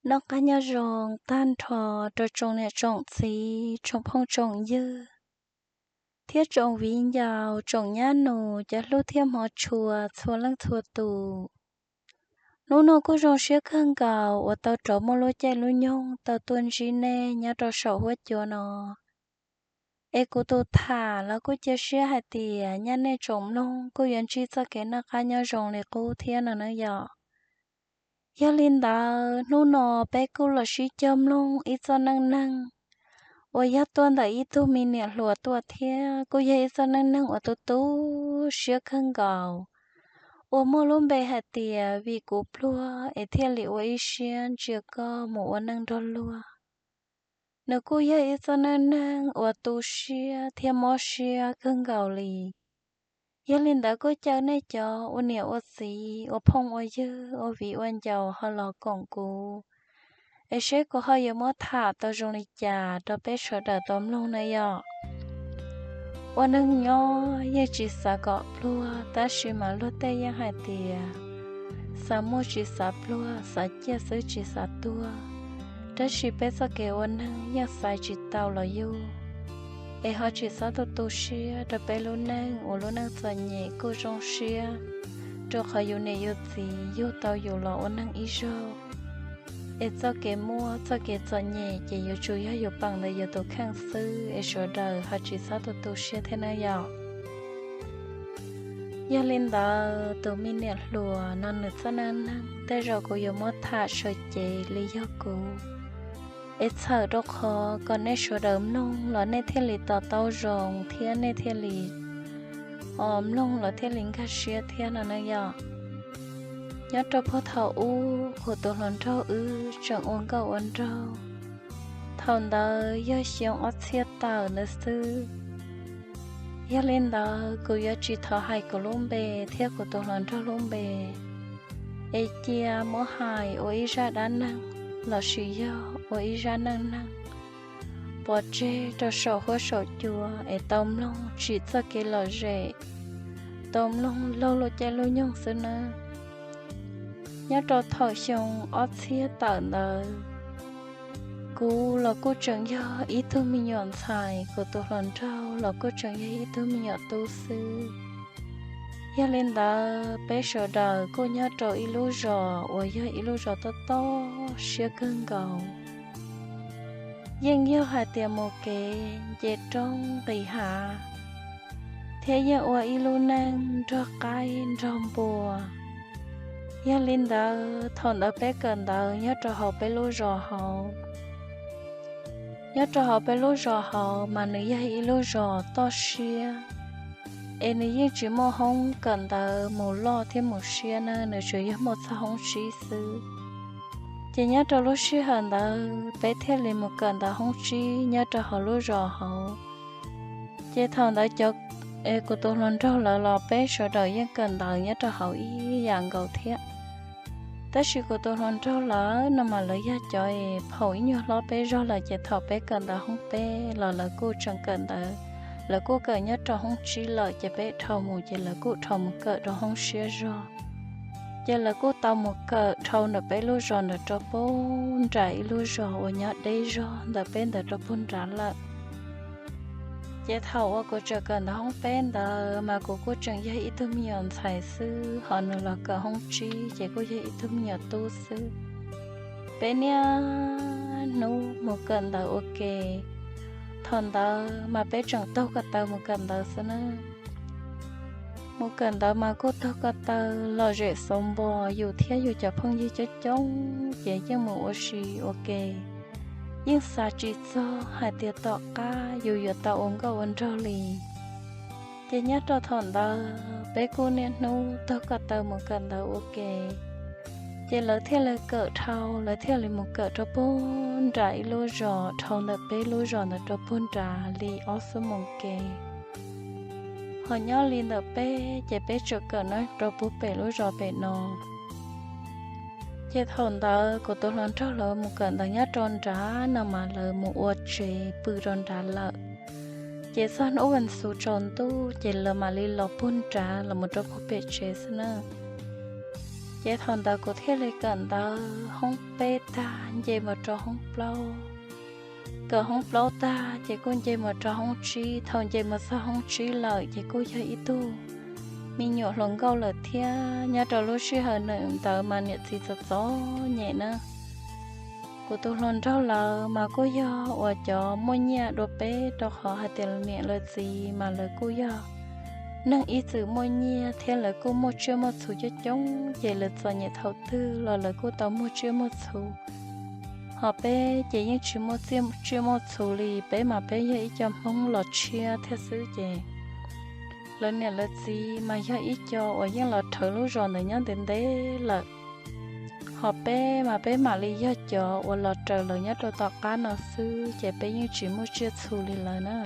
Noj qab nyob zoo tag nrho rau tsoom niam tsoom txiv, tsoom phooj tsoom ywg, thiab tsoom viv ncaus, tsoom nyab nus cov hlub thiab hmov tshua txhua leej txhua tus. Hnub no kuj zoo siab kawg nkaus uas tau rov muaj lub caij lub nyoog tau tuaj ntsib nej nyob rau saum huab cua no. Es kuv tus tham los kuj cia siab hais tias nyaj nej tsoom mloog kuj yuav ntsib txoj kev noj qab nyob zoo li qub thiab no na yom. Yog li ntawd hnub no peb kuj los sib cog mloog ib txoj neej neeg uas yog tuaj ntawm ib tug me niam hluas tuaj thiab kuj yog ib txoj neej neeg uas tu tu siab kawg nkaus, uas muaj lub npe hais tias Vim Kuv Pluag es thiaj li ua ib siab ntsia koj mus ua neej nrog luag. Nws kuj yog ib txoj neej neeg uas tu siab thiab mob siab kawg nkaus li. Yog li ntawd kuj caw nej cov ua niam ua txiv, ua phooj ua ywg, ua viv ua ncaus ho los koom kuv, es seb kuv ho yuav muab tham tau zoo li cas rau peb sawv daws tau mloog na yom. Ua neeg nyob yeej tsis xav kom pluag, tab sis mas luag tej yeej hais tias, xav muaj tsis xav pluag, xav ciaj xwb tsis xav tuag. Tab sis peb txoj kev ua neeg yeej xaiv tsis tau los yug, es ho tsis txhob tu tu siab rau peb lub neej uas lub neej txom nyem kuj zoo siab, rau qhov yus niam yus txiv yug tau yus los ua neeg ib zaug. Es txoj kev muaj txoj kev txom nyem ces yuav tsum yog yus peem ntawm yus tus kheej xwb, es sawv daws ho tsis txhob tu tu siab thiab na yom. Yog li ntawd tus me niam hluas no nws txoj neej neeg tej zaum kuv yuav muab tham sawv cev li yog kuv, es txhawm rau qhov kom nej sawv daws mloog los nej thiaj li to taub zoo thiab nej thiaj li, o, mloog los thiaj li nkag siab thiab no na yom. Nyob rau puag thaum ub kuv tus hluas nraug wb tseem ua nkauj ua nraug, thaum ntawd yog xyoo ob txhiab tawm ntawd xwb. Yog li ntawd kuv yuav tsis thov hais kuv lub npe thiab kuv tus hluas nraug lub npe, es cia muab hais ua ib zaj dab neeg lossis yog ua ib zaj neej neeg pov tseg rau saum huab saum cua es tau mloog tsim txoj kev lom zem, tau mloog laug lub caij lub nyoog xwb nawb. Nyob rau thaum xyoo ob txhiab tawm ntawd, kuv los kuj tseem yog ib tug me nyuam ntxhais, kuv tus hluas nraug los kuj tseem yog ib tug me nyuam tub xwb. Yog li ntawd peb sawv daws kuj nyob rau ib lub zos uas yog ib lub zos tob tob siab kawg nkaus. Yeej yog hais tias mus kev nce roob nqis hav, thiab yeej ua ib lub neej nrog qaib nrog npua. Yog li ntawd thaum ntawd peb kawm ntawv nyob rau hauv peb lub zos hauv. Nyob rau hauv peb lub zos hauv mas nws yog ib lub zos toj siab, es nws yeej tsis muaj hoob kawm ntawv mus loj thiab mus siab na, nws tsuas yog muaj txog hoob tsib xwb. Ces nyob rau lub sij hawm ntawd peb thiaj li mus kawm ntawv hoob tsib nyob rau hauv lub zos hauv. Ces thaum ntawd cov, kuv tus hluas nraug lawv los peb sawv daws yeej kawm ntawv nyob rau hauv ib yam nkaus thiab. Tab sis kuv tus hluas nraug lawv no mas lawv yog cov es phaum ib nyuag hlob peb zog lawm, ces thaum peb kawm ntawv hoob peb los lawv kuj tseem kawm ntawv, lawv kuj kawm nyob rau hoob tsib lawm, ces peb dhau mus ces lawv kuj dhau mus kawm rau hoob siab zog. Ces lawv kuj tau mus kawm dhau ntawm peb lub zos ntawd rau puag nram ib lub zos uas nyob deb zog ntawm peb ntawd rau puag nrad lawm. Ces thaum uas kuv tseem kawm ntawv hoob peb ntawd mas kuv kuj tseem yog ib tug me nyuam ntxhais xwb, ho nws los kawm hoob tsib ces kuj yog ib tug me nyuam tub xwb. Peb niaj hnub mus kawm ntawv ua ke. Thaum ntawd mas peb tseem taug ko taw mus kawm ntawv xwb na. Mus kawm ntawv mas kuj taug ko taw lom zem xauv npo, yus thiab yus cov phooj ywg coob coob ces yeej mus ua si ua ke. Yeej xav tsis txog hais tias tom qab yus yuav tau ua nkauj ua nraug li. Ces nyob rau thaum ntawd peb kuj niaj hnub taug ko taw mus kawm ntawv ua ke. Ces lawv thiaj li kawm dhau, lawv thiaj li mus kawm rau puag nram ib lub zos dhau ntawm peb lub zos ntawd rau puag nrad li ob xuab moos ke. Ho nyob li ntawm peb ces peb tseem kawm nyob rau puag pem lub zos pem no. Ces thaum ntawd kuv tus hluas nraug lawv mus kawm ntawv nyob rau nrad no mas lawv mus ua tsev pw rau nrad lawm. Ces txog hnub vas xuv tsaus ntuj ces lawv mam li los puag nrad los mus rau puag pem tsev xwb na. Ces thaum ntawd kuv thiaj li kawm ntawv hoob peb tag nce mus rau hoob plaub. Kawm hoob plaub tag ces kuj nce mus rau hoob tsib. Thaum nce mus txog hoob tsib lawm ces kuj yog ib tug me nyuam hluas nkauj lawm thiab. Nyob rau lub sij hawm ntawd mas niam txiv txom txom nyem na. Kuv tus hluas nraug lawv mas kuj yog uas cov muaj nyiaj dua peb, rau qhov hais tias niam lawv txiv mas lawv kuj yog neeg ib txwm muaj nyiaj thiab lawv kuj muaj tsiaj muaj txhu coob coob, ces lawv txom nyem thaum twg los lawv kuj tau muaj tsiaj muaj txhu. Ho peb ces yeej tsis muaj tsiaj muaj txhu li, peb mas peb yog ib co Hmoob los tshiab thiab xwb ces lawv niam lawv txiv mas yog ib co uas yeej los rhawv lub zos ntawd nyob ntev ntev lawm. Ho peb mas peb mam li yog cov uas los raws lawv nyob rau tom qab no xwb, ces peb yeej tsis muaj tsiaj txhu li lawv na.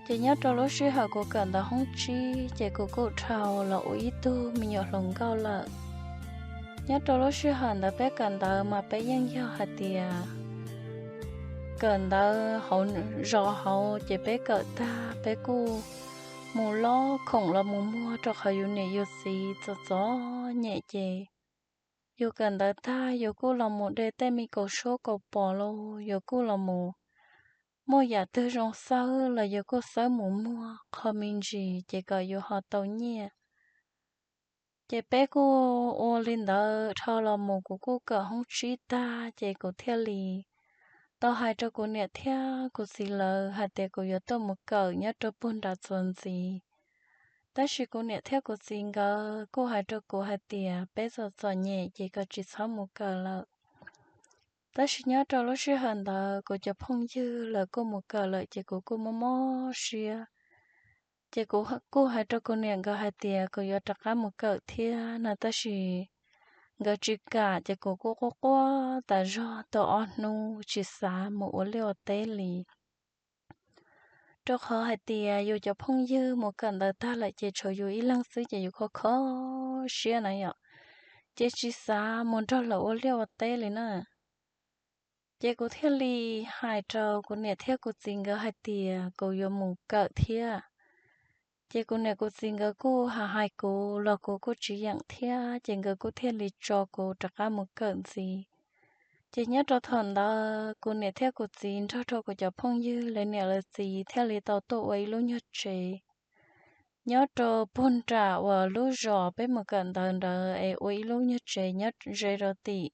Ces nyob rau lub sij hawm kuv kawm ntawv hoob tsib ces kuv kuj dhau los ua ib tug me nyuam hluas nkauj lawm. Nyob rau lub sij hawm ntawd peb kawm ntawv mas peb yeej yog hais tias kawm ntawv hauv zos hauv, ces peb kawm tag peb kuj mus lob khoom los mus muag, rau qhov yus niam yus txiv txom txom nyem ces yus kawm ntawv tag yus kuj los mus de tej me kaus suab kaus pos los yus kuj los mus, muaj yam twg zoo xawb los yus kuj xawb mus muag qho me ntsis ces kom yus ho tau nyiaj. Ces peb kuj ua li ntawd dhau los mus, kuv kuj kawm hoob tsib tag ces kuv thiaj li tau hais rau kuv niam thiab kuv txiv lawv hais tias kuv yuav tuaj mus kawm nyob rau puag nram txuas ntxiv. Tab sis kuv niam thiab kuv txiv nkawd kuj hais rau kuv hais tias peb txom txom nyem ces koj tsis txhob mus kawm lawm. Tab sis nyob rau lub sij hawm ntawd kuv cov phooj ywg lawv kuj mus kawm lawm ces kuv kuj mob mob siab. Ces kuv kuj hais rau kuv niam nkawd hais tias kuv yuav rov qab mus kawm thiab no, tab sis nkawd tsis kam ces kuv kuj quaj quaj tas zog tau ob hnub tsis xav mus ua liaj ua teb li. Rau qhov hais tias yus cov phooj ywg mus kawm ntawv tag lawm ces tshuav yus ib leeg xwb ces yus kho kho siab na yom, ces tsis xav mus nrog lawv ua liaj ua teb li na. Ces kuv thiaj li hais rau kuv niam thiab kuv txiv nkawd hais tias kuv yuav mus kawm thiab. Ces kuv niam kuv txiv nkawd kuj hais hais kuv los kuv kuj tsis yeem thiab, ces nkawd kuj thiaj li tso kuv rov qab mus kawm ntxiv. Ces nyob rau thaum ntawd kuv niam thiab kuv txiv nrog rau kuv cov phooj ywg lawv niam lawv txiv thiaj li tau tuaj ua ib lub nyuag tsev nyob rau puag nram uas lub zos peb mus kawm ntawv ntawd es ua ib lub nyuag tsev nyob ze rau tim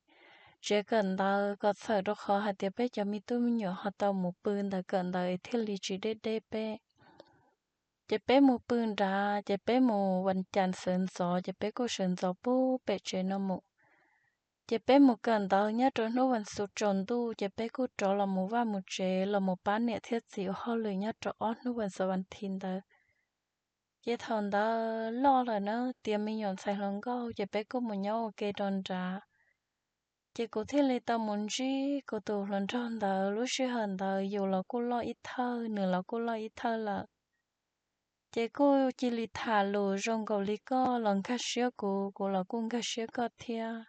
tsev kawm ntawv kom txhawm rau qhov hais tias peb cov me tub me nyuam ho tau mus pw ntawd kawm ntawv es thiaj li tsis deb deb peb. Ces peb mus pw nrad, ces peb mus vas cas sawv ntxov ces peb kuj sawv ntxov puag pem tsev no mus. Ces peb mus kawm ntawv nyob rau hnub vas xuv tsaus ntuj ces peb kuj rov los mus vaj mus tsev los mus pab niam thiab txiv ua hauj lwm nyob rau ob hnub vas xuv vas thiv ntawd. Ces thaum ntawd loj lawm na, tiav me nyuam ntxhais hluas nkauj ces peb kuj mus nyob ua ke rau nrad. Ces kuv thiaj li tau mus ntsib kuv tus hluas nraug ntawd. Lub sij hawm ntawd yus los kuj loj ib thawj, nws los kuj loj ib thawj lawm. Ces kuj cia li tham lus zoo nkaus li koj los nkag siab kuv, kuv los kuj nkag siab koj thiab.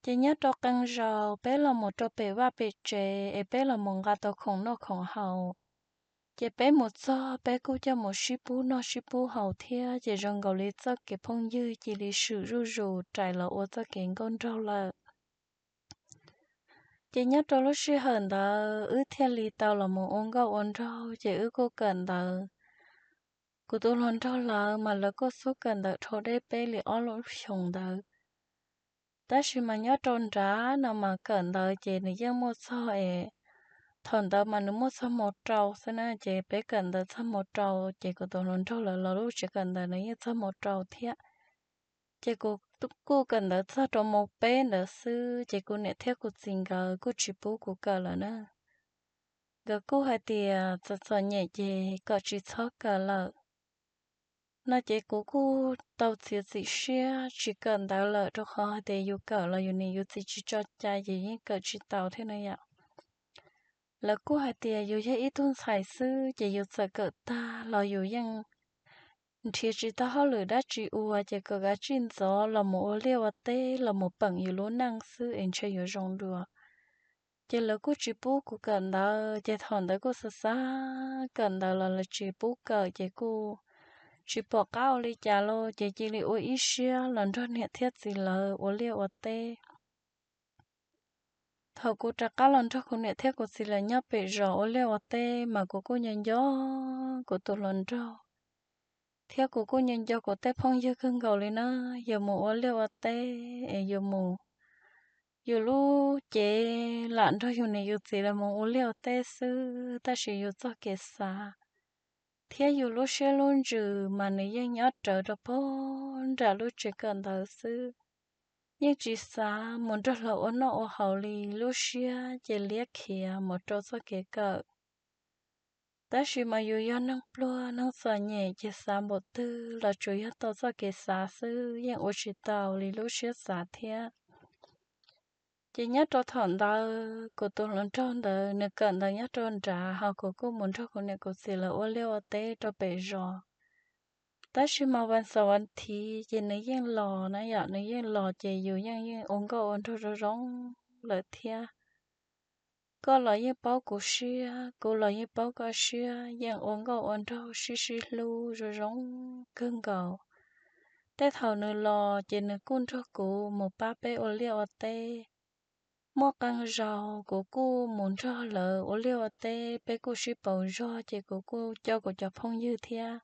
Ces nyob rau qee zaus peb los mus rau pem vaj pem tsev es peb los mus nqa tau khoom noj khoom haus. Ces peb mus txog peb kuj coj mus sib pub noj sib pub haus thiab, ces zoo nkaus li txoj kev phooj ywg cia li swm zuj zus rais los ua txoj kev nkauj nraug lawm. Ces nyob rau lub sij hawm ntawd wb thiaj li tau los mus ua nkauj ua nraug, ces wb kuj kawm ntawv. Kuv tus hluas nraug lawv mas lawv kuj xub kawm ntawv dhau deb peb li ob lub xyoos ntawd. Tab sis mas nyob rau nrad no mas kawm ntawv ces nws yeej muaj txog es, thaum ntawd mas nws muaj txog hmo rau xwb na, ces peb kawm ntawv txog hmo rau, ces kuv tus hluas nraug lawv los lub tsev kawm ntawv nws yeej txog hmo rau thiab. Ces kuv kuj kawm ntawv txog rau hmo peb ntawd xwb, ces kuv niam thiab kuv txiv nkawd kuj tsis pub kuv kawm lawm na. Nkawd kuj hais tias txom txom nyem ces kom tsis txhob kawm lawm no, ces kuv kuj tau txiav txim siab tsis kawm ntawv lawm, rau qhov hais tias yus kawm los yus niam yus txiv tsis tso cai ces yeej kawm tsis tau thiab na yom. Lawv kuj hais tias yus yog ib tug ntxhais xwb ces yus txawm kawm tag los yus yeej nrhiav tsis tau hauj lwm dab tsi ua, ces kom kav tsij ntxov los mus ua liaj ua teb los mus peem yus lub neej xwb es ntshe yuav zoo dua. Ces lawv kuj tsis pub kuv kawm ntawv, ces thaum ntawd kuj xav xav kawm ntawv los lawv tsis pub kawm, ces kuj tsis pom qab ua li cas los ces cia li ua ib siab los nrog niam thiab txiv lawv ua liaj ua teb. Thaum kuv rov qab los nrog kuv niam thiab kuv txiv lawv nyob pem zos ua liaj ua teb mas kuv kuj nco nco kuv tus hluas nraug thiab kuv kuj nco nco kuv tej phooj ywg kawg nkaus li na. Yus mus ua liaj ua teb es yus mus, yus lub cev lam nrog yus niam yus txiv lawv mus ua liaj ua teb xwb, tab sis yus txoj kev xav thiab yus lub siab lub ntsws mas nws yeej nyob rawv rau pog nram lub tsev kawm ntawv xwb. Yeej tsis xav mus nrog lawv ua noj ua haus li, lub siab ces liab khiav mus rau txoj kev kawm. Tab sis mas yus yog neeg pluag neeg txom nyem ces xav npaum twg los tsuas yog tau txoj kev xav xwb, yeej ua tsis tau li lub siab xav thiab. Ces nyob rau thaum ntawd kuv tus hluas nraug ntawd nws kawm ntawv nyob rau nrad, ho kuv kuj mus nrog kuv niam kuv txiv lawv ua liaj ua teb rau pem zos. Tab sis mas vas xaum vas thiv ces nws yeej los na yom, nws yeej los ces yus yeej yeej ua nkauj ua nraug zoo zoo lawm thiab. Koj los yeej paub kuv siab, kuv los yeej paub koj siab, yeej ua nkauj ua nraug sib sib hlub zoo zoo kawg nkaus. Tej thaum nws los ces nws kuj nrog kuv mus pab peb ua liaj ua teb. Muaj qee zaus kuv kuj mus nrog lawv ua liaj ua teb, peb kuj sib pauv zog ces kuv kuj coj kuv cov phooj ywg thiab.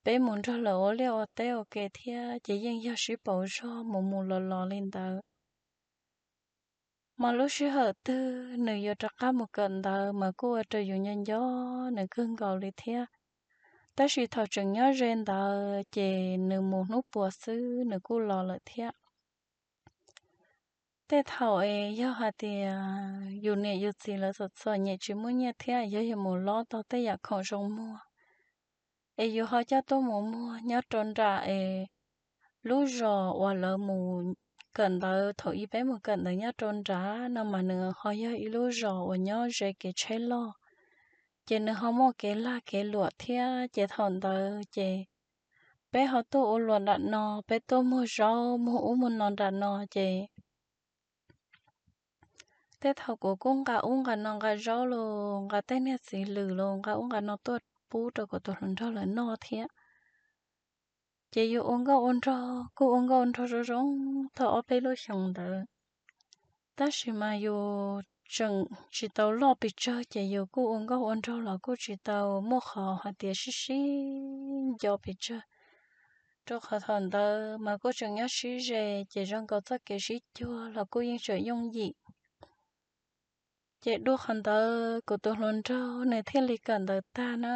Peb mus nrog lawv ua liaj ua teb ua ke thiab ces yeej yog sib pauv zog mus mus los los li ntawd. Mas lub sij hawm twg nws yuav rov qab mus kawm ntawv mas kuj ua rau yus nco nco nws kawg nkaus li thiab. Tab sis thaum tseem nyob ze ntawd ces nws mus hnub puas xwb nws kuj los lawm thiab. Tej thaum es yog hais tias yus niam yus txiv lawv txom txom nyem tsis muaj nyiaj thiab yog yus mus lob tau tej yam khoom zoo muag es yus ho coj tuaj mus muag nyob rau nram es lub zos uas lawv mus kawm ntawv, thaum ub peb mus kawm ntawv nyob rau nrad no mas nws ho yog ib lub zos uas nyob ze kev tsheb loj, ces nws ho muaj kev lag kev luam thiab. Ces thaum ntawd ces peb ho tuaj ua luam nram no, peb tuaj muag zaub muag ub muag no nram no ces tej thaum kuv kuj nqa ub nqa no, nqa zaub los nqa tej niag txiv lws los nqa ub nqa no tuaj pub rau kuv tus hluas nraug lawv noj thiab. Ces yus ua nkauj ua nraug kuj ua nkauj ua nraug zoo zoo tau ob peb lub xyoos ntawd. Tab sis mas yus tseem tsis tau loj pes tsawg ces yus kuj ua nkauj ua nraug los kuj tsis tau muaj qhov hais tias sib sib nco pes tsawg, rau qhov thaum ntawd mas kuj tseem nyob sib ze ces zoo nkaus txoj kev sib cuag los kuj yeej tseem yooj yim. Ces dua qhov ntawd kuv tus hluas nraug nws thiaj li kawm ntawv tag na.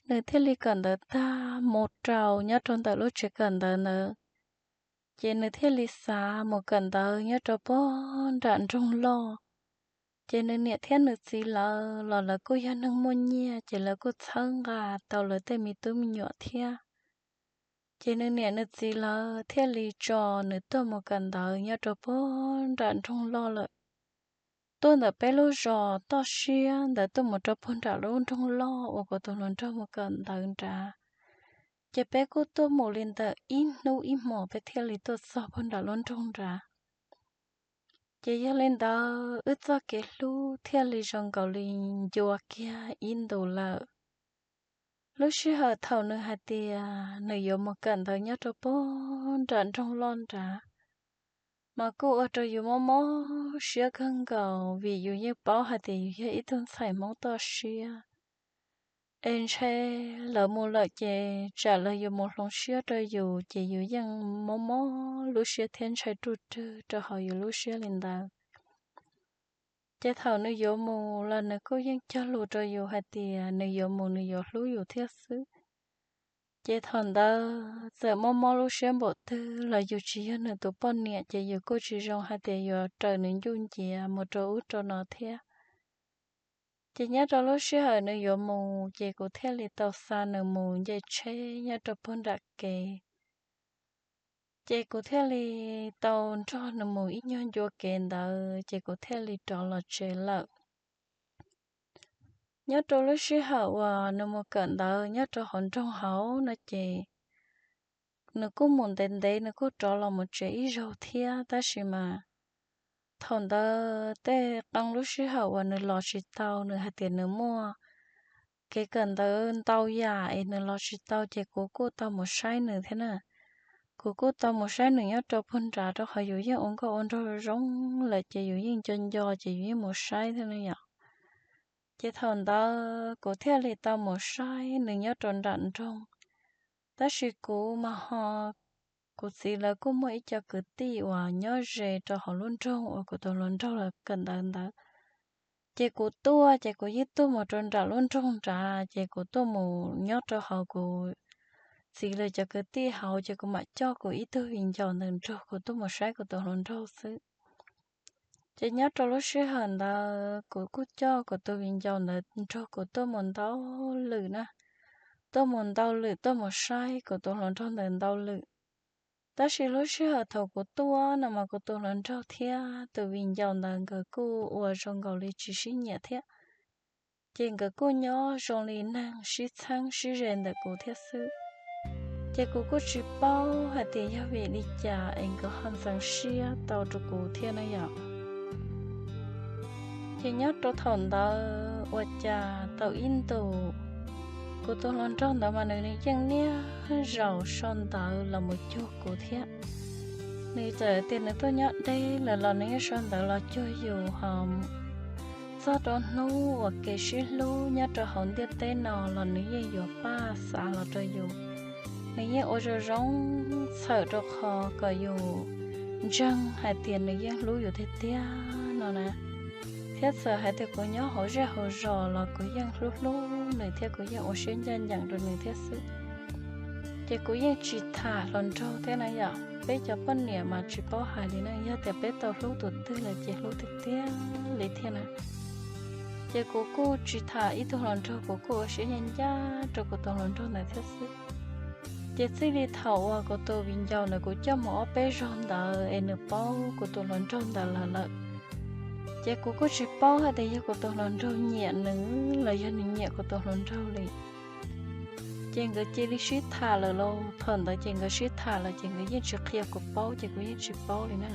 Nws thiaj li kawm ntawv tag mus rau nyob rau ntawm lub tsev kawm ntawv ntawd, ces nws thiaj li xav mus kawm ntawv nyob rau pog nram nroog loj. Ces nws niam thiab nws txiv lawv los lawv kuj yog neeg muaj nyiaj ces lawv kuj txhawb nqa tau lawv tej me tub me nyuam thiab. Ces nws niam nws txiv lawv thiaj li tso nws tuaj mus kawm ntawv nyob rau pog nram nroog loj lawm. Tuaj ntawm peb lub zos toj siab ntawd tuaj mus rau pog nram lub nroog loj uas kuv tus hluas nraug mus kawm ntawv nrad. Ces peb kuj tuaj mus li ntawm ib hnub ib hmos peb thiaj li tuaj txog pog nram lub nroog nrad. Ces yog li ntawd wb txoj kev hlub thiaj li zoo nkaus li ncua kiag ib ntus lawm. Lub sij hawm thaum nws hais tias nws yuav mus kawm ntawv nyob rau pog nram nroog loj nrad, mas kuj ua rau yus mob mob siab kawg nkaus vim yus yeej paub hais tias yus yog ib tug ntxhais Hmoob toj siab. Es ntshe lawv mus lawm ces tsam lawv yuav mus hloov siab rau yus ces yus yeej mob mob lub siab thiab ntshai ruj rwg rau hauv yus lub siab li ntawd. Ces thaum nws yuav mus los nws kuj yeej cog lus rau yus hais tias nws yuav mus nws yuav hlub yus thiab xwb. Ces thaum ntawd txawm mob mob lub siab npaum twg los yus tsis yog nws tus poj niam ces yus kuj tsis zoo hais tias yuav raws nws ncuj nciav mus rau ub rau no thiab. Ces nyob rau lub sij hawm nws yuav mus ces kuv thiaj li tau xa nws mus nce tsheb nyob rau pog nram kev. Ces kuv thiaj li tau nrog nws mus ib nyuag ncua kev ntawd ces kuv thiaj li rov los tsev lawm. Nyob rau lub sij hawm uas nws mus kawm ntawv nyob rau hauv nroog hauv no ces nws kuj mus ntev ntev nws kuj rov los mus tsev ib zaug thiab, tab sis mas thaum ntawd tej qee lub sij hawm uas nws los tsis tau, nws hais tias nws muaj kev kawm ntawv ntau yam es nws los tsis tau ces kuv kuj tau mus saib nws thiab na. Kuv kuj tau mus saib nws nyob rau puag nrad, rau qhov yus yeej ua nkauj ua nraug zoo lawm ces yus yeej nco nco ces yus yeej mus saib thiab na yom. Ces thaum ntawd kuv thiaj li tau mus saib nws nyob rau nram nroog. Tab sis kuv mas ho, kuv txiv lawv kuj muaj ib co kwv tij uas nyob ze rau hauv lub nroog uas kuv tus hluas nraug lawv kawm ntawv ntawd. Ces kuv tuaj ces kuv yeej tuaj mus rau nram lub nroog nrad, ces kuv tuaj mus nyob rau hauv kuv txiv lawv cov kwv tij hauv, ces kuv mam coj kuv ib tug viv ncaus ntawd nrog kuv tuaj mus saib kuv tus hluas nraug xwb. Ces nyob rau lub sij hawm ntawd kuv kuj coj kuv tus viv ncaus ntawd nrog kuv tuaj mus ntau lwm na, tuaj mus ntau lwm, tuaj mus saib kuv tus hluas nraug ntawd ntau lwm. Tab sis lub sij hawm thaum kuv tuaj no mas kuv tus hluas nraug thiab tus viv ncaus ntawd nkawd kuj ua zoo nkaus li tsis sib nyiam thiab. Ces nkawd kuj nyob zoo li neeg sib txheeb sib ze ntawm kuv thiab xwb. Ces kuv kuj tsis paub hais tias yog vim li cas es nkawd ho ntxeev siab tau rau kuv thiab na yom. Ces nyob rau thaum ntawd ua cas tau ib ntus, kuv tus hluas nraug ntawd mas nws yeej niaj zaus sau ntawv los mus cuag kuv thiab. Nws txawm tias nws tuaj nyob deb lawm los nws yeej sau ntawv los cuag yus ho. Txog rau hnub uas kev sib hlub nyob rau hauv ntiaj teb no los nws yeej yuav paj xav los rau yus. Nws yeej ua zoo zoo txhawm rau qhov kom yus ntseeg hais tias nws yeej hlub yus tiag tiag no na. Thiab txawm hais tias kuv nyob hauv zej hauv zos los kuv yeej hlub hlub nws thiab kuv yeej ua siab ncaj ncees rau nws thiab xwb. Ces kuv yeej tsis tham hluas nraug thiab na yom. Peb cov poj niam mas tsis paub hais li na, yog tias peb tau hlub tus twg lawm ces hlub tiag tiag li thiab na. Ces kuv kuj tsis tham ib tug hluas nraug, kuv kuj ua siab ncaj ncaj rau kuv tus hluas nraug ntawd thiab xwb. Ces txij li thaum uas kuv tus viv ncaus ntawd kuv coj mus ob peb zaug ntawd es nws paub kuv tus hluas nraug ntawd lawm lawm, ces kuv kuj tsis paub hais tias yog kuv tus hluas nraug nyiam nws los yog nws nyiam kuv tus hluas nraug li. Ces nkawd cia li sib tham lawm lauj, thaum ntawd ces nkawd sib tham lawm ces nkawd yeej tsis qhia kuv paub ces kuv yeej tsis paub li na.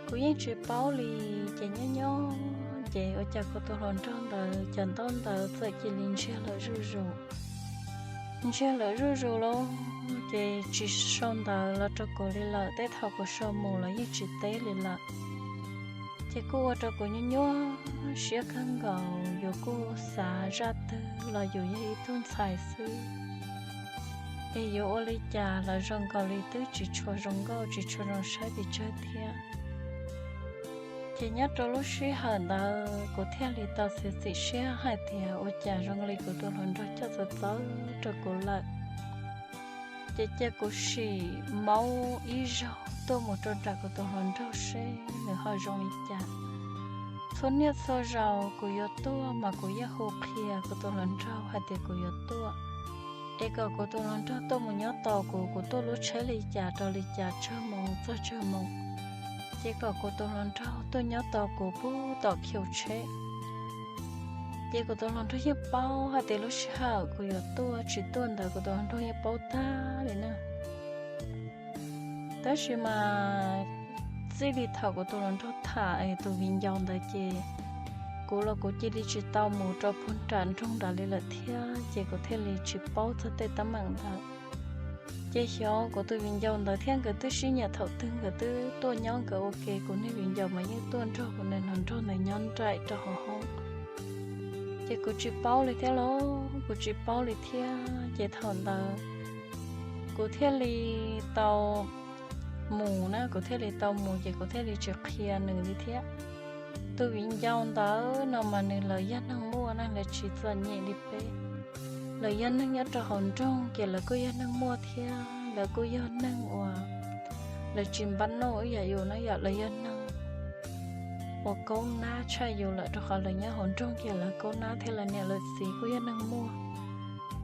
Kuv yeej tsis paub li, ces nyob nyob ces ua cas kuv tus hluas nraug ntawd cov ntaub ntawv txawm cia li ntsiag lawm zuj zus. Ntsiag lawm zuj zus lauj, ces tsis sau ntawv los rau kuv li lawm, tej thaum kuv sau mus los yeej tsis teb li lawm. Ces kuj ua rau kuv nyuaj nyuaj siab kawg nkaus, yus kuj xav zaj twg los yus yog ib tug ntxhais xwb, es yuav ua li cas los zoo nkaus li twb tsis tshua zoo nkauj tsis tshua zoo saib pes tsawg thiab. Ces nyob rau lub sij hawm ntawd kuv thiaj li tau txiav txim siab hais tias ua cas zoo li kuv tus hluas nraug coj txawv txawv rau kuv lawm. Ces cia kuv sim maub ib zaug tuaj mus rau nram kuv tus hluas nraug seb nws ho zoo li cas. Txhua niaj txhua zaus kuv yuav tuaj mas kuv yeej hu qhia kuv tus hluas nraug hais tias kuv yuav tuaj, es kom kuv tus hluas nraug tuaj mus nyob tos kuv, kuv tuaj lub tsheb li cas rau li cas, tsawg moos txog tsawg moos, ces kom kuv tus hluas nraug tuaj nyob tos kuv puag tom khiv tsheb. Ces kuv tus hluas nraug yeej paub hais tias lub sij hawm kuv yuav tuaj tsis tuaj ntawd kuv tus hluas nraug yeej paub tag li na. Tab sis mas txij li thaum kuv tus hluas nraug tham es tus viv ncaus ntawd ces kuv los kuv cia li tsis tau mus rau puag nram nroog nrad li lawm thiab, ces kuv thiaj li tsis paub txog tej teeb meem ntawd. Ces xyov kuv tus viv ncaus ntawd thiab nkawd twb sib nyiam thaum twg, nkawd twb tuaj nyob nkawd ua ke, kuv niag viv ncaus mas yeej tuaj nrog kuv niag hluas nraug ntawd nyob nraim rau hauv hoob. Ces kuv tsis paub li thiab lauj, kuv tsis paub li thiab. Ces thaum ntawd kuv thiaj li tau mus na, kuv thiaj li tau mus ces kuv thiaj li tsis qhia nws li thiab. Tus viv ncaus ntawd no mas nws lawv yog neeg muaj na, lawv tsis txom nyem li peb. Lawv yog neeg nyob rau hauv nroog ces lawv kuj yog neeg muaj thiab lawv kuj yog neeg uas lawv tsis npab noj ib yam yus na yom, lawv yog neeg uas kaub nab tshaj yus lawm, rau qhov lawv nyob hauv nroog ces lawv kaub nab thiab lawv niam lawv txiv kuj yog neeg muaj.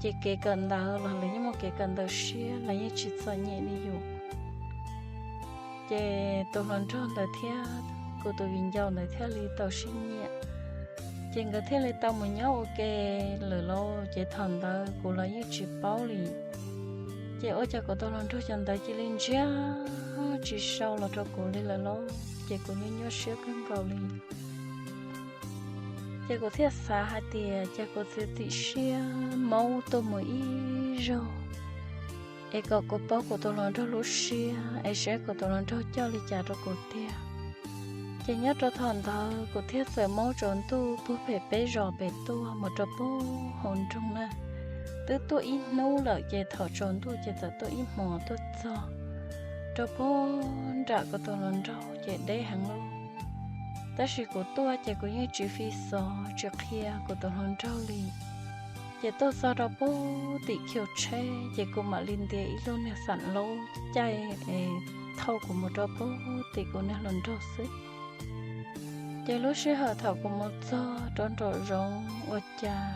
Ces kev kawm ntawv los lawv yeej muaj kev kawm ntawv siab, lawv yeej tsis txom nyem li yus. Ces tus hluas nraug ntawd thiab kuv tus viv ncaus ntawd thiaj li tau sib nyiam. Ces nkawd thiaj li tau mus nyob ua ke lawm lauj. Ces thaum ntawd kuv los yeej tsis paub li. Ces ua cas kuv tus hluas nraug cov ntawd cia li ntsiag tsis sau los rau kuv li lawm lauj. Ces kuv nyuaj nyuaj siab kawg nkaus li. Ces kuv thiaj xav hais tias ces kuv txiav txim siab maub tuaj mus ib zaug, es kom kuv paub kuv tus hluas nraug lub siab, es saib kuv tus hluas nraug coj li cas rau kuv tiag. Ces nyob rau thaum ntawd kuv thiaj txawm maub tsaus ntuj puag pem peb zos pem tuaj mus rau puag hauv nroog na. Twb tuaj ib hnub lawm ces thaum tsaus ntuj ces txawm tuaj ib hmos tuaj txog rau puag nram kuv tus hluas nraug ces deb heev lauj. Tab sis kuv tuaj ces kuv yeej tsis fi xov tsis qhia kuv tus hluas nraug li. Ces tuaj txog rau puag tim khiv tsheb ces kuv mam li ntiav ib lub niag xam laub caij es thauj kuv mus rau puag tim kuv niag hluas nraug xwb. Ces lub sij hawm thaum kuv mus txog rau nraum zoov ua cas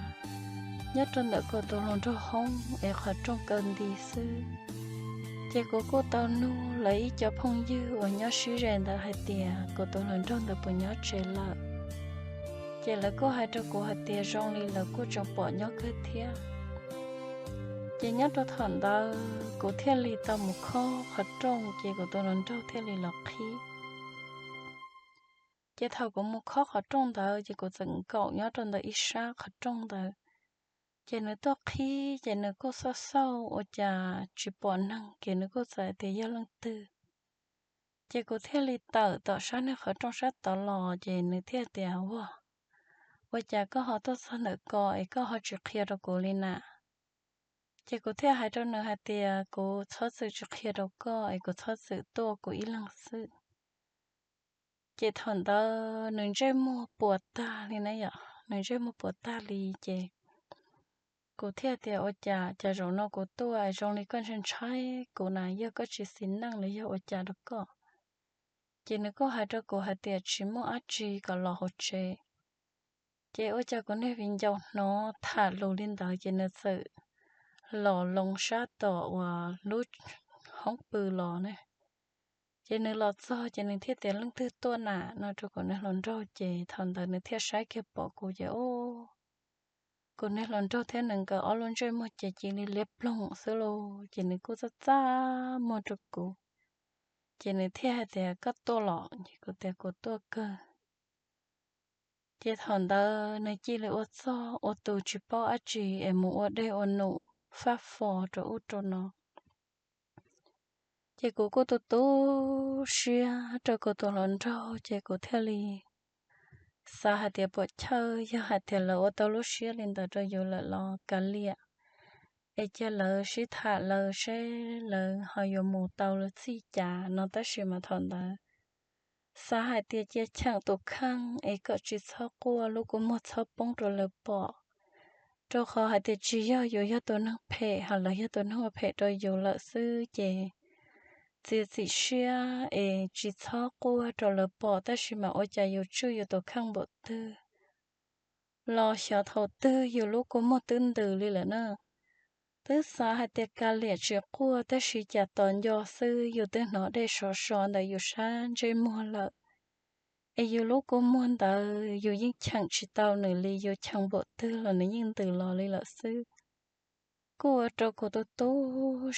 nyob rau ntawm kuv tus hluas nraug hoob es qhov rooj kaw nti xwb. Ces kuv kuj tau nug lawv ib co phooj ywg uas nyob sib ze ntawd hais tias kuv tus hluas nraug ntawd puas nyob tsev lawm. Ces lawv kuj hais rau kuv hais tias zoo li lawv kuj tseem pom nyob kawg thiab. Ces nyob rau thaum ntawd kuv thiaj li tau mus khob qhov rooj ces kuv tus hluas nraug thiaj li los qhib. Ces thaum kuv mus khob qhov rooj ntawd ces kuv txawm nkaum nyob rau ntawm ib sab qhov rooj ntawd. Ces nws tuaj qhib ces nws kuj xauj xauj ua cas tsis pom neeg ces nws kuj txawm tias yog leej twg. Ces kuv thiaj li tawm tom sab niag qhov rooj sab tod los ces nws thiaj tias, Ua, ua cas koj ho tuaj txog ntawm ko es koj ho tsis qhia rau kuv li na? Ces kuv thiaj hais rau nws hais tias, Kuv txhob txwm tsis qhia rau koj es kuv txhob txwm tuaj kuv ib leeg xwb. Ces thaum ntawd nws ntsej muag puas tag li na yom, nws ntsej muag puas tag li ces kuv thiaj tias, Ua cas cas zaum no kuv tuaj zoo li koj ntshai ntshai kuv na, yog koj tsis xis neej los yog ua cas rau koj? Ces nws kuj hais rau kuv hais tias tsis muaj dab tsi, kom los hauv tsev. Ces ua cas kuv niag viv ncaus hnov tham lus li ntawd ces nws txawm los loo sab tom uas lub hoob pw los ne. Ces nws los txog ces nws thiaj tias, Leej twg tuaj na? No rau kuv niag hluas nraug ces thaum ntawd nws thiaj saib kiag pom kuv ces, o, kuv niag hluas nraug thiab nws nkawd ob lub ntsej muag ces cia li liab ploog xwb lauj. Ces nws kuj txaj txaj muag rau kuv, ces nws thiaj hais tias, Koj tuaj los? Ces kuv tias, Kuv tuaj kawg. Ces thaum ntawd nws cia li ua txog ua tus tsis paub dab tsi es mus ua dej ua num faj fo rau ub rau no. Ces kuv kuj tu tu siab rau kuv tus hluas nraug ces kuv thiaj li xav hais tias puam chawj yog hais tias lawv ua tau lub siab li ntawd rau yus lawm los kav liam, es cia lawv sib tham lawv seb lawv ho yuav mus tau lawv txij cas no. Tab sis mas thaum ntawd xav hais tias cia cheem tus kheej es kom tsis txhob quaj, lub kua muag txhob poob rau lawv pom, rau qhov hais tias tsis yog yus yog tus neeg phem, ho lawv yog tus neeg ua phem rau yus lawm xwb ces txiav txim siab es tsis txhob quaj rau lawv pom, tab sis mas ua cas yus tswj yus tus kheej npaum twg los xyov thaum twg yus lub kua muag twb ntws li lawm na. Twb xav hais tias kav liam tsis quaj, tab sis cas tos nco xwb yus twb hnov dej sov so ntawm yus sab ntsej muag lawm. Es yus lub kua muag ntawd yus yeej cheem tsis tau nws li, yus cheem npaum twg los nws yeej ntws los li lawm xwb. Kuj ua rau kuv tu tu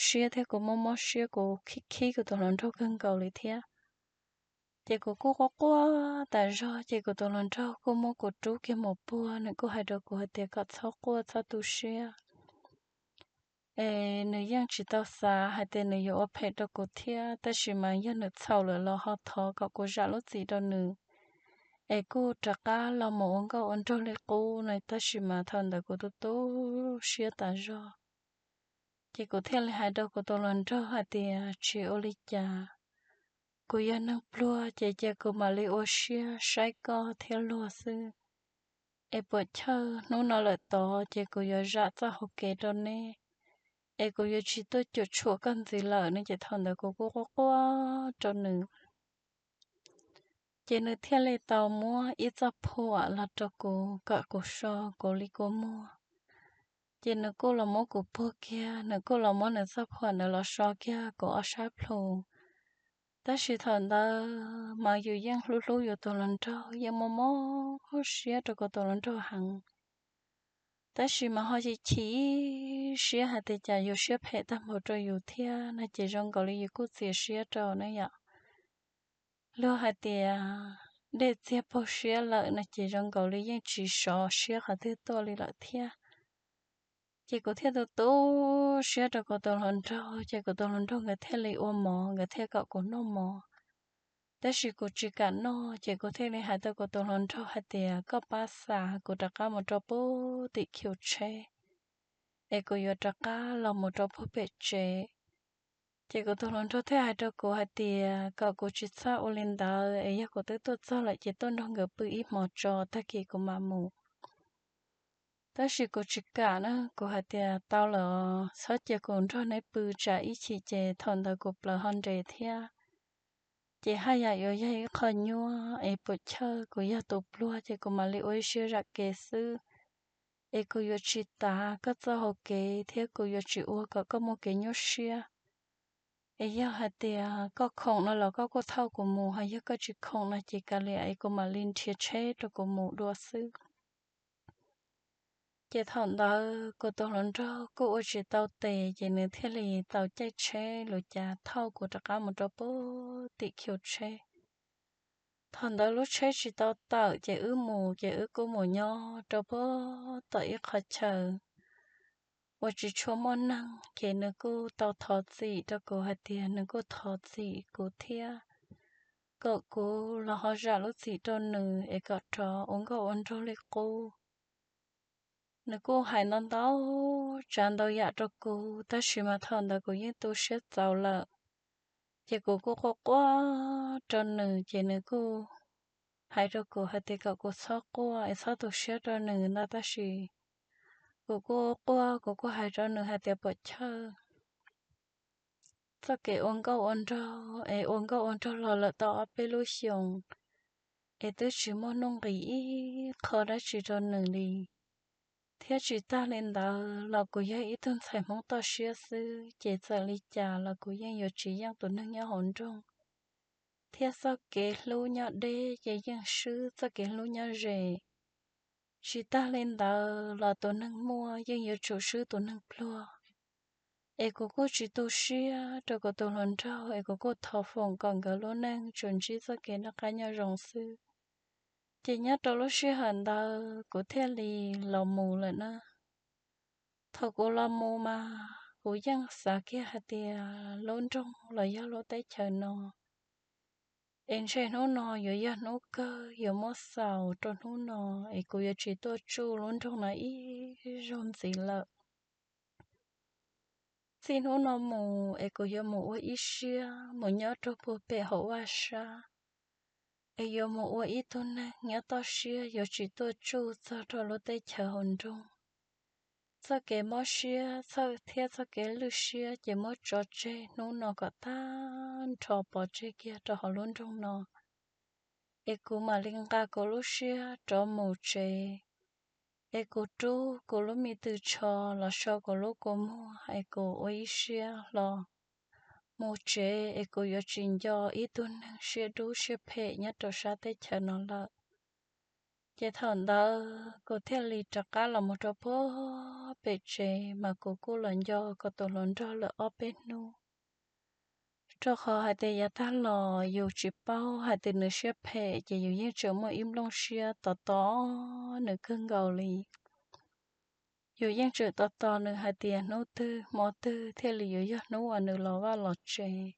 siab thiab kuv mob mob siab, kuv khib khib kuv tus hluas nraug kawg nkaus li thiab. Ces kuv kuj quaj quaj tas zog, ces kuv tus hluas nraug kuj muab kuv rub kiag mus puag, nws kuj hais rau kuv hais tias kom txhob quaj txhob tu siab, es nws yeej tsis tau xav hais tias nws yuav ua phem rau kuv thiab, tab sis mas yog nws txhaum lawm los ho thov kom kuv zam lub txim rau nws, es kuj rov qab los mus ua nkauj ua nraug li qub no. Tab sis mas thaum ntawd kuv tu tu siab tas zog, ces kuv thiaj li hais rau kuv tus hluas nraug hais tias, Tsis ua li cas, kuv yog neeg pluag ces cia kuv mam li ua siab saib koj thiab luag xwb. Es puam chawj hnub no lawm tod ces kuv yuav zam txoj hau kev rau neb, es kuv yuav tsis tuaj cuam tshuam koj ntxiv lawm no. Ces thaum ntawd kuv kuj quaj quaj rau nws, ces nws thiaj li tau muab ib txoj phuam los rau kuv kom kuv so kuv li kua muag. Ces nws kuj los muab kuv puag kiag, nws kuj los muab nws txoj phuam ntawd los so kiag kuv ob sab plhu. Tab sis thaum ntawd mas yus yeej hlub hlub yus tus hluas nraug, yeej mob mob siab rau kuv tus hluas nraug heev. Tab sis mas ho chim chim siab hais tias cas yus siab phem tag npaum rau yus thiab no, ces zoo nkaus li yus kuj txias siab rau na yom. Luag hais tias dej txiag paug siab lawm no ces zoo nkaus li yeej tsis sov siab qhov twg tuaj li lawm thiab. Ces kuv thiaj tu tu siab rau kuv tus hluas nraug, ces kuv tus hluas nraug nkawd thiaj li ua mov, nkawd thiaj kom kuv noj mov. Tab sis kuv tsis kam noj, ces kuv thiaj li hais rau kuv tus hluas nraug hais tias koj pab xa kuv rov qab mus rau puag tim khiv tsheb, es kuv yuav rov qab los mus rau puag pem tsev. Ces kuv tus hluas nraug thiaj hais rau kuv hais tias kom kuv tsis txhob ua li ntawd, es yog kuv twb tuaj txog lawm ces tuaj nrog nkawd pw ib hmos tso, tag kis kuv mam mus. Tab sis kuv tsis kam na, kuv hais tias tau lawm, txhob cia kuv nrog neb pw, tsam ib chim ces thaum ntawd kuv plawv ho nres thiab, ces haj yam yuav yog ib qho nyuaj es puam chawj. Kuv yog tus pluag ces kuv mam li ua ib siab zam kev xwb, es kuv yuav tsis tav koj txoj hau kev thiab kuv yuav tsis ua kom koj muaj kev nyuaj siab. Es yog hais tias koj khoom no los koj kuj thauj kuv mus, ho yog koj tsis khoom no ces kav liam es kuv mam li nrhiav tsheb rau kuv mus dua xwb. Ces thaum ntawd kuv tus hluas nraug kuj ua tsis tau tes, ces nws thiaj li tau caij tsheb lus cas thauj kuv rov qab mus rau puag tim khiv tsheb. Thaum ntawd lub tsheb tsis tau tawm ces wb mus, ces wb kuj mus nyob rau puag tom ib qho chaw uas tsis tshua muaj neeg, ces nws kuj tau thov txim rau kuv hais tias nws kuj thov txim kuv thiab, kom kuv los ho zam lub txim rau nws es kom rov ua nkauj ua nraug li qub. Nws kuj hais ntau ntau tsav ntau yam rau kuv, tab sis mas thaum ntawd kuv yeej tu siab txaus lawm. Ces kuv kuj quaj quaj rau nws, ces nws kuj hais rau kuv hais tias kom kuv txhob quaj es txhob tu siab rau nws ntag, tab sis kuv kuj quaj, kuv kuj hais rau nws hais tias puam chawj txoj kev ua nkauj ua nraug, es ua nkauj ua nraug los lawm tau ob peb lub xyoos, es twb tsis muaj nuj nqis ib qho dab tsi rau nws li. Thiab tsis tag li ntawd los kuv yog ib tug ntxhais Hmoob toj siab xwb, ces txawm li cas los kuv yeej yuav tsis yeej tus neeg nyob hauv nroog, thiab txoj kev hlub nyob deb ces yeej swb txoj kev hlub nyob ze. Tsis tag li ntawd los tus neeg muaj yeej yuav tsum swb tus neeg pluag. Es kuv kuj tsis tu siab rau kuv tus hluas nraug, es kuv kuj thov foom kom nkawd lub neej tsuas ntsib txoj kev noj qab nyob zoo xwb. Ces nyob rau lub sij hawm ntawd kuv thiaj li los mus lawm na. Thaum kuv los mus mas kuv yeej xav kiag hais tias lub nroog los yog lub teb chaws no, es ntshe hnub no yuav yog hnub kawg yuav muab xaus rau hnub no, es kuv yuav tsis tuaj tsuj lub nroog no ib zaug ntxiv lawm. Txij hnub no mus es kuv yuav mus ua ib siab mus nyob rau puag pem hauv vaj sab, es yuav mus ua ib tug neeg nyob toj siab, yuav tsis tuaj tsuj txog rau lub teb chaws hauv nroog. Txoj kev mob siab txhawj thiab txoj kev lwj siab ces muab tso tseg hnub no kom tag nrho pov tseg kiag rau hauv lub nroog no. Es kuv mam li nqa kuv lub siab rov mus tsev, es kuv rub kuv lub me tw tsho los so kuv lub kua muag, es kuv ua ib siab hlo mus tsev, es kuv yuav tsis nco ib tug neeg siab dub siab phem nyob rau sab teb chaws no lawm. Ces thaum ntawd kuv thiaj li rov qab los mus rau puag pem tsev, mas kuv kuj los nco kuv tus hluas nraug lawm ob peb hnub. Rau qhov hais tias yav tag los yus tsis paub hais tias nws siab phem, ces yus yeej tseem muaj ib nplooj siab tos tos nws kawg nkaus li. Yus yeej tseem tos tos nws hais tias hnub twg hmo twg thiaj li yuav yog hnub uas nws los vaj los tsev.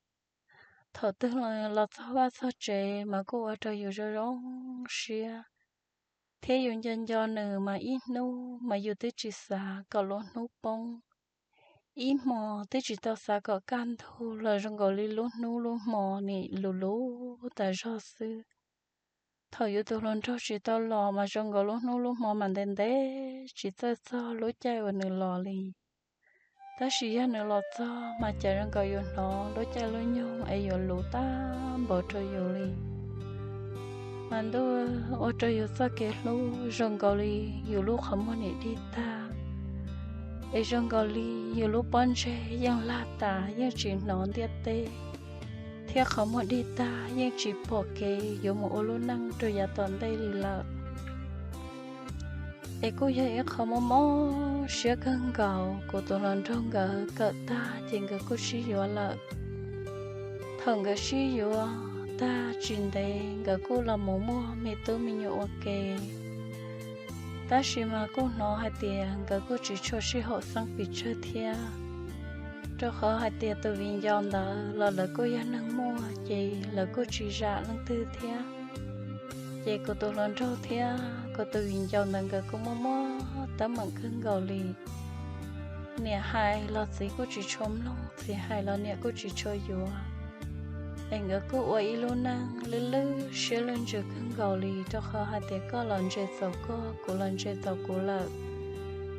Thaum twg los txog vaj txog tsev mas kuj ua rau yus zoo zoo siab, thiab yus nco nco nws mas ib hnub mas yus twb tsis xav kom lub hnub poob, ib hmo twb tsis tau xav kom kaj ntug los zoo nkaus li lub hnub lub hmo nim lus lub tas zog xwb. Thaum yus tus hluas nraug tsis tau los mas zoo nkaus lub hnub lub hmo mas ntev ntev tsis txawj txog lub caij uas nws los li. Tab sis yog nws los txog mas cas zoo nkaus yus hnov lub caij lub nyoog es yuav luv tag npaum rau yus li. Mas ntuj, ua rau yus txoj kev hlub zoo nkaus li yus lub qhov muag nim dig tag, es zoo nkaus li yus lub pob ntseg yeej lag tas yeej tsis hnov ntiaj teb, thiab qhov muag dig tag yeej tsis pom kev yuav mus ua lub neej rau yav tom ntej li lawm. Es kuj yog ib qho mob mob siab kawg nkaus, kuv tus hluas nraug nkawd kawm tag ces nkawd kuj sib yuav lawm. Thaum nkawd sib yuav tag tsis ntev nkawd kuj los mus muaj me tub me nyuam ua ke. Tab sis mas kuj hnov hais tias nkawd kuj tsis tshua sib haum xeeb pes tsawg thiab, rau qhov hais tias tus viv ncaus ntawd los lawv kuj yog neeg muaj ces lawv kuj tsis zam leej twg thiab. Ces kuv tus hluas nraug thiab kuv tus viv ncaus ntawd nkawd kuj muaj muaj teeb meem kawg nkaus li. Niam hais los txiv kuj tsis tshua mloog, txiv hais los niam kuj tsis tshua yuav. Es nkawd kuj ua ib lub neej lwj lwj siab lwj ntsws kawg nkaus li, rau qhov hais tias koj los ntse txaus koj, kuv los ntse txaus kuv lawm.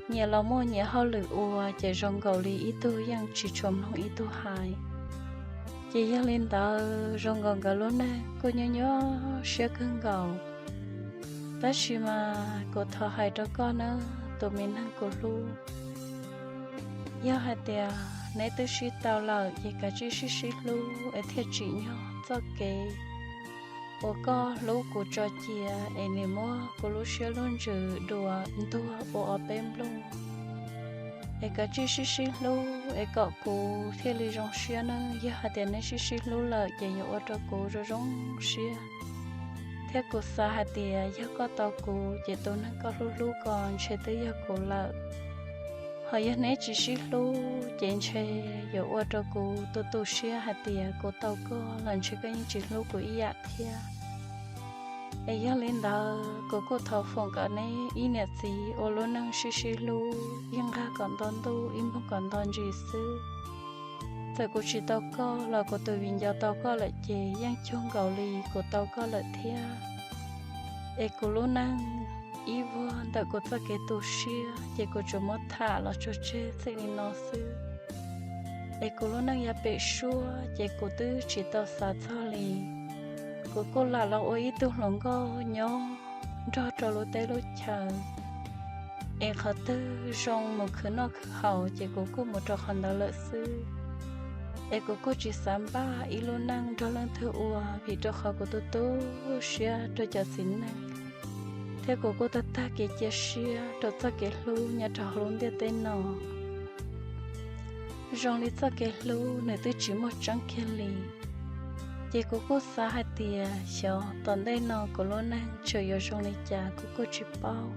Nyias los muaj nyias hauj lwm ua ces zoo nkaus li ib tug yeej tsis tshua mloog ib tug hais. Ces yog li ntawd zoo nkaus nkawd lub neej kuj nyuaj nyuaj siab kawg nkaus. Tab sis mas kuv thov hais rau koj nawb tus me neeg kuv hlub, yog hais tias neb twb sib tau lawm ces kav tsij sib sib hlub es thiaj tsim nyog txoj kev uas koj hlub kuv tso cia es nws muab kuv lub siab lub ntsws dua ntuag ua ob peb nplooj. Es kav tsij sib sib hlub es kom kuv thiaj li zoo siab nawb. Yog hais tias neb sib sib hlub lawm ces yuav ua rau kuv zoo zoo siab. Thiab kuv xav hais tias yog koj tau kuv ces tus neeg koj hlub hlub ko ntshe twb yog kuv lawm. Ho yog neb tsis sib hlub ces ntshe yuav ua rau kuv tu tu siab hais tias kuv tau koj los ntshe koj yeej tsis hlub kuv ib yam thiab. Es yog li ntawd kuv kuj thov foom kom neb ib niam txiv ua lub neej sib sib hlub, ib nqag kom nto ntuj ib nplooj kom nto ntsis xwb. Txawm kuv tsis tau koj los kuv tus viv ncaus tau koj lawm ces yeej cuag nkaus li kuv tau koj lawm thiab. Es kuv lub neej ib vuag ntawm kuv txoj kev tu siab ces kuv tsuas muab tham los tso tseg txij li no xwb. Es kuv lub neej yav pem suab ces kuv twb tsis tau xav txog li. Kuv kuj lam los ua ib tug hluas nkauj nyob nrog rau lub teb lub chaw, es qhov twg zoo mus khwv noj khwv haus ces kuv kuj mus rau qhov ntawd lawm xwb. Es kuv kuj tsis xav npaj ib lub neej nrog leej twg ua, vim rau qhov kuv tu tu siab rau cov txiv neej, thiab kuv kuj tag tag kev cia siab rau txoj kev hlub nyob rau hauv lub ntiaj teb no. Zoo li txoj kev hlub nws twb tsis muaj tseeb kiag li. Ces kuv kuj xav hais tias xyov tom ntej no kuv lub neej tseem yuav zoo li cas kuv kuj tsis paub.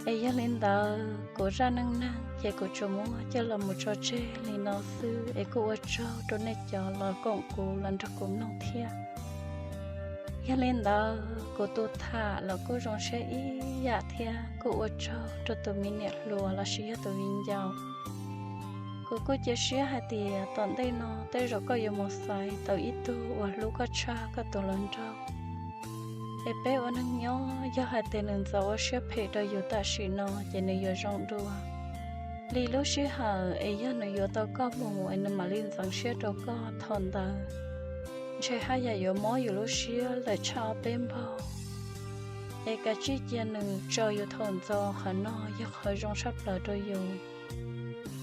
Es yog li ntawd kuv zaj neej neeg ces kuv tsuas muab coj los mus tso tseg li no xwb, es kuj ua tsaug rau nej cov los koom kuv los nrog kuv mloog thiab. Yog li ntawd kuv tus tham los kuj zoo siab ib yam thiab kuj ua tsaug rau tus me niam hluas lossis yog tus viv ncaus. Kuv kuj cia siab hais tias tom ntej no tej zaum koj yuav mus xaiv tau ib tug uas hlub koj tshaj koj tus hluas nraug. Es peb ua neeg nyob yog hais tias nws ntxov ua siab phem rau yus tam sim no ces nws yuav zoo dua. Li lub sij hawm es yog nws yuav tau koj mus es nws mam li ntxeev siab rau koj thaum ntawd, ntshe haj yam yuav mob yus lub siab lawm tshaj ob peb npaug. Es kav tsij cia nws tso yus thaum ntxov, qhov no yog qhov zoo tshaj plaws rau yus.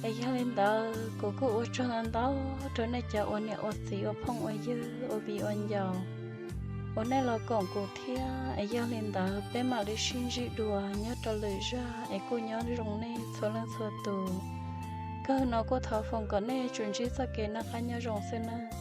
Es yog li ntawd kuv kuj ua tsaug ntau ntau rau nej cov ua niam ua txiv ua phooj ua ywg ua viv ua ncaus uas nej los koom kuv thiab. Es yog li ntawd peb mam li sib ntsib dua nyob rau lwm zaj es kuj nyob zoo nej txhua leej txhua tus. Kawg no kuj thov foom kom nej tsuas ntsib txoj kev noj qab nyob zoo xwb nawb.